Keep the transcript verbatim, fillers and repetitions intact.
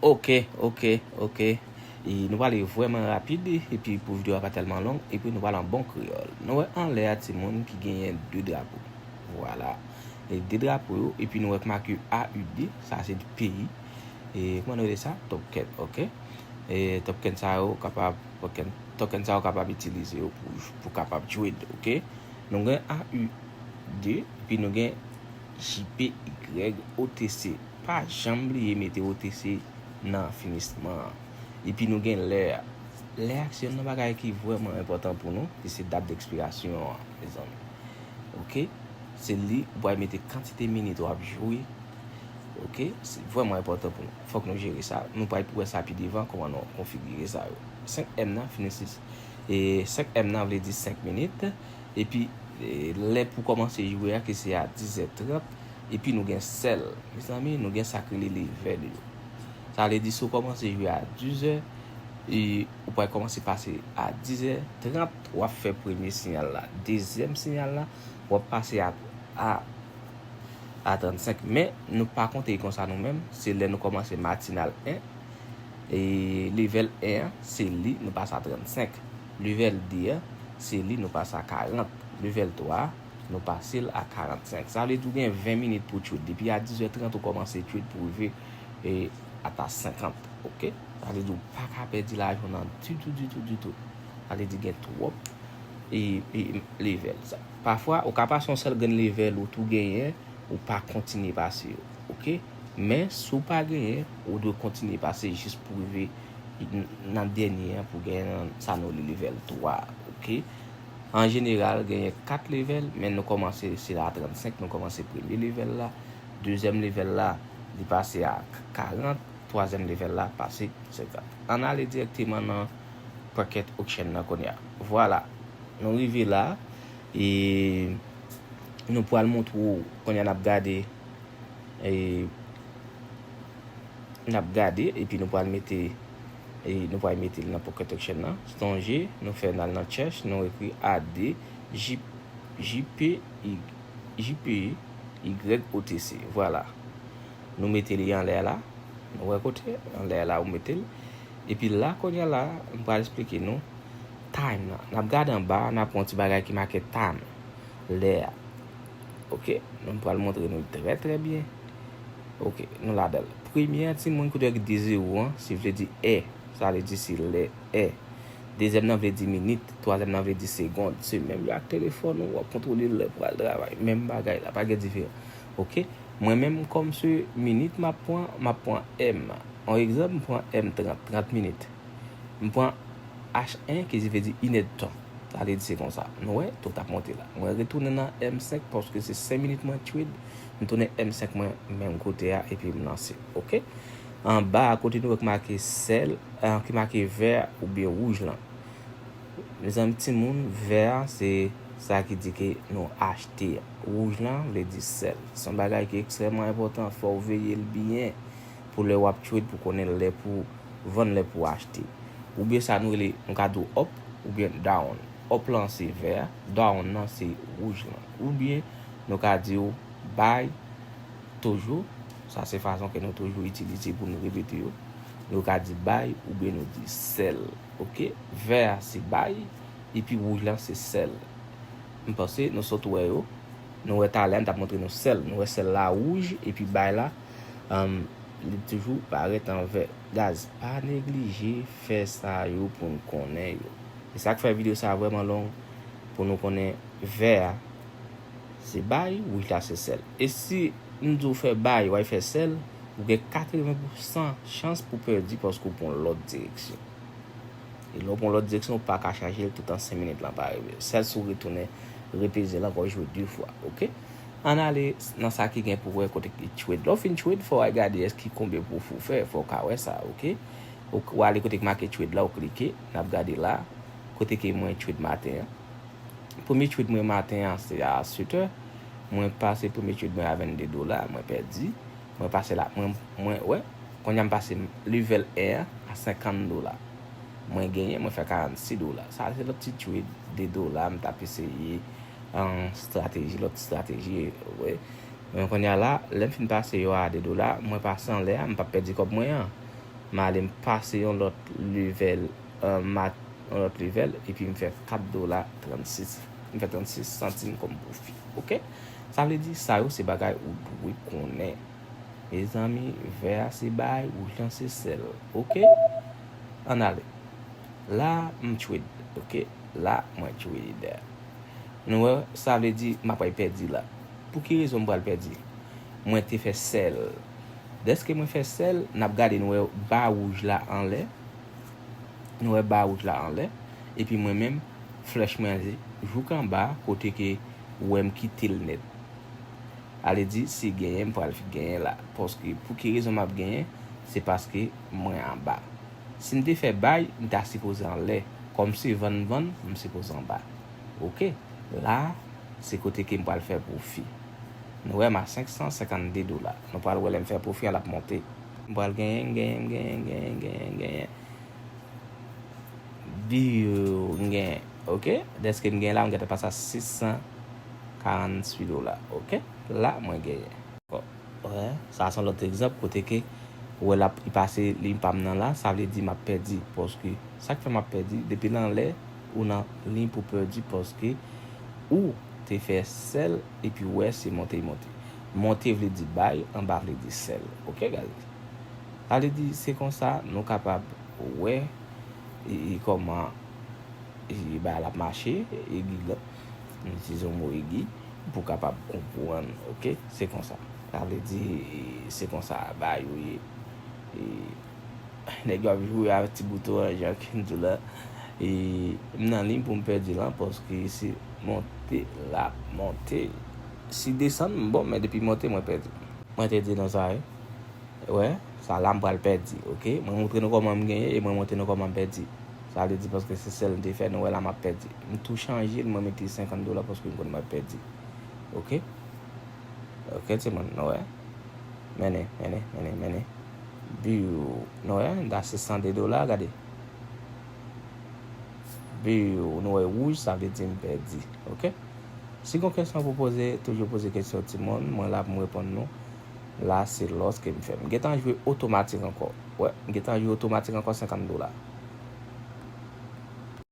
Ok, ok, ok. E nou prale vrèman rapid, epi pou videyo a pa tèlman long, epi nou prale an bon kreyòl. Nou wè anlè a timoun ki genyen de drapo. Vwala. E de drapo yo, epi nou wè k make A U D, sa se peyi. E kòman nou rele sa? Token, ok. E token sa yo kapab, token, token sa yo kapab itilize yo pou, pou kapab trade, ok. Nou gen A U D, epi nou gen J P Y O T C. Pa janm bliye mete O T C nan finisman an. Epi nou gen lè a. Lè a se youn nan bagay ki vrèman enpòtan pou nou, ki se dat dekspirasyon an, mezanmi. Ok? Se li, ou pral mete kantite minit w ap jwe. Ok? Se vrèman enpòtan pou nou. Fòk nou jere sa. Nou pral wè sa pi devan, kòman nou konfigire sa yo. Senk M nan, fini sis. E senk M nan vle di senk minit. Epi, e, lè pou kòmanse jwe a, ke se a dizè trant. Epi nou gen sèl. Mezanmi, nou gen sa k rele level yo. Sa vle di, si w kòmanse jwe a dizè, e ou pral kòmanse pase a dizè trant, w ap fè premye siyal la. Dezyèm siyal la, w ap pase a, a, a trannsenk. Men, nou pa konte l konsa nou menm. Se lè nou kòmanse matinal en. E level en an, se li, nou pase a trannsenk. Level de an, se li, nou pase a karant. Level twa a, nou pase l a karannsenk. Sa vle di w gen ven minit pou trade. Depi a dizè trant, ou kòmanse trade pou rive, e, ata senkant. Ok? Sa vle di w pa ka pèdi lajan w nan ditou, ditou, ditou. Sa vle di gen twòp, e, e, level. Sa, pafwa, ou ka pase yon sèl grenn level ou tou genyen, ou pa kontinye pase yo. Ok? Men, si w pa genyen, ou dwe kontinye pase jis pou rive n-, nan dènye an pou genyen nan sa nou rele level twa. Ok? An jeneral, genyen kat level, men nou kòmanse, se la trannsenk, nou kòmanse premye level la. Dezyèm level la, li pase a karant. Twazyèm level la, pase senkant. Ann ale dirèkteman nan Pocket Auction nan kounye a. Vwala. Nou rive la, e nou pral montre w, kounye a n ap gade, e n ap gade, epi nou pral mete, e nou pral mete l nan Pocket Auction nan. Sonje, nou fè n al nan chèch, nou ekri A D J, J P Y, J P Y O T C. Vwala. Nou mete li anlè la. Nou wè kote anlè la ou mete l. Epi la, kounye a la, m pral esplike nou time nan. N ap gade anba, n ap wè yon ti bagay ki make time. Lè a. Ok? Nou pral montre nou trè, trè byen. Ok, nou ladan l. Premye a, timoun, kote yo di zewo an, se vle di è. Sa vle di se lè è. Dezyèm nan vle di minit. Twazyèm nan vle di segond. Se menm jan ak telefòn ou, w ap kontwole lè pou al travay. Menm bagay la, pa gen diferans. Ok? Mwen menm, kòm se minit m ap pran, m ap pran M. Yon egzanp, m pran M trant, trant minit. M pran H en, ki vle di inèdtan. Sa vle di se konsa. Nou wè, tout ap monte la. Mwen retounen nan M senk paske se senk minit mwen trade. M tounen M senk mwen menm kote a epi m lanse. Ok? Anba a kote nou wè ki make sèl, eh, ki make vè oubyen wouj lan. Mezanmi, timoun, vè a se sa ki di ke nou achte. Wouj lan vle di sèl. Se yon bagay ki ekstrèmman enpòtan. Fò w veye l byen pou lè w ap trade pou konnen lè pou vann, lè pou achte. Oubyen sa nou rele, nou ka di w up oubyen down. Up lan se vè, down nan se wouj lan. Oubyen nou ka di w buy toujou. Sa se fason ke nou toujou itilize pou nou repete yo. Nou ka di buy oubyen nou di sell. Ok? Vè a se buy, epi wouj lan se sell. M panse nou sot wè yo. Nou wè talè a, m t ap montre nou sell. Nou wè sell la wouj, epi buy la, um, li toujou parèt an vè. Guys, pa neglije fè sa yo pou n konnen yo. E sa k fè videyo sa a vrèman long, pou nou konnen vè a se buy, wouj la se sell. E si m di w fè buy, w al fè sell, ou gen katreven pousan chans pou pèdi paske w pran yon lòt direksyon. E lè w pran yon lòt direksyon, ou pa ka chanje l toutan senk minit lan pa rive. Sèl si w retounen repeze l ankò, jwe de fwa, ok? Ann ale nan sa ki gen pou wè kote ki trade. Lè w fin trade, fò w al gade èske konbyen pwofi w fè, fò w ka wè sa, ok? Ou, ou ale kote ki make trade la, ou klike, n ap gade la, kote ke mwen trade maten an. Premye trade mwen maten an, se a sèt è. Mwen pase premye trade mwen a vennde dola, mwen pèdi. Mwen pase la, mwen, mwen, wè, kounye a m pase level un an a senkant dola. Mwen genyen, mwen fè karannsis dola. Sa se lòt ti trade de dola, m t ap eseye, an, strateji, lòt ti strateji, wè. Men kounye a la, lè m fin pase yo a de dola, mwen pase anlè a, m p ap pèdi kòb mwen an. M ale m pase yon lòt level, uh, mat, yon lòt level, epi m fè kat dola trannsis. M fè trannsis santim kòm pwofi. Oke? Sa vle di, sa yo se bagay ou dwe konnen. Mezanmi, vè a se bay, wouj lan se sèl. Oke? Ann ale. La, m trade. Oke? La, mwen trade. Nou wè, sa vle di, m ap pèdi la. Pou ki rezon m pral pèdi? Mwen te fè sèl. Dèske mwen fè sèl, n ap gade, nou wè ba wouj la anlè. Nou wè ba wouj la anlè. Epi mwen menm, flèch mwen jouk anba, kote ke ou wè m kite l nèt. Ale di, si genyen, m pral genyen la. Paske, pou ki rezon m ap genyen? Se paske mwen anba. Si m te fè bay, m ta sipoze anlè. Kòm se vann m vann, m sipoze anba. Oke. La, se kote ke m pral fè pwofi. Nou wè m a senk san senkannde dola. Nou pral wè lè m fè pwofi an, l ap monte. M pral genyen, genyen, genyen, genyen, genyen, genyen. Biw, m genyen. Oke? Dèske m genyen la, m gentan pase a sis san karannwit dola. Oke? La, mwen genyen. Wè, sa se yon lòt egzanp kote ke ou wè l ap, li pase liy pa m nan la, sa vle di m ap pèdi. Paske sa k fè m ap pèdi, depi l anlè, ou nan liy pou pèdi paske ou te fè sèl epi ou wè se monte l monte. Monte vle di bay, anba vle di sèl. Oke, guys? Sa vle di se konsa nou kapab wè e, e kòman e, bagay la ap mache, egi la. M itilize yon mo egi pou kapab konprann, oke? Se konsa. Sa vle di, e, se konsa bagay yo ye. E, nèg yo ap joure avèk ti bouton an, jan ke m di w la. E, m nan liy pou m pèdi lan, paske se monte l ap monte. Si desann, m bon, men depi monte, mwen pèdi. Mwen te di nou sa, wi. Wè, sa la m pral pèdi, oke? Mwen montre nou kòman m genyen e mwen montre nou kòman m pèdi. Sa vle di paske se sèl m te fè, nou wè la m ap pèdi. M tou chanje l, mwen mete senkant dola paske m konn m ap pèdi. Oke? Oke, timoun, nou wè. Mennen, mennen, mennen, mennen. Biw, nou wè, m ta sis san de dola, gade. Biw, nou wè wouj, sa vle di m pèdi, oke? Si gon kesyon pou poze, toujou poze kesyon timoun, mwen la pou m reponn nou. La, se lòs ke m fè. M gentan jwe otomatik ankò. Wè, m gentan jwe otomatik ankò senkant dola.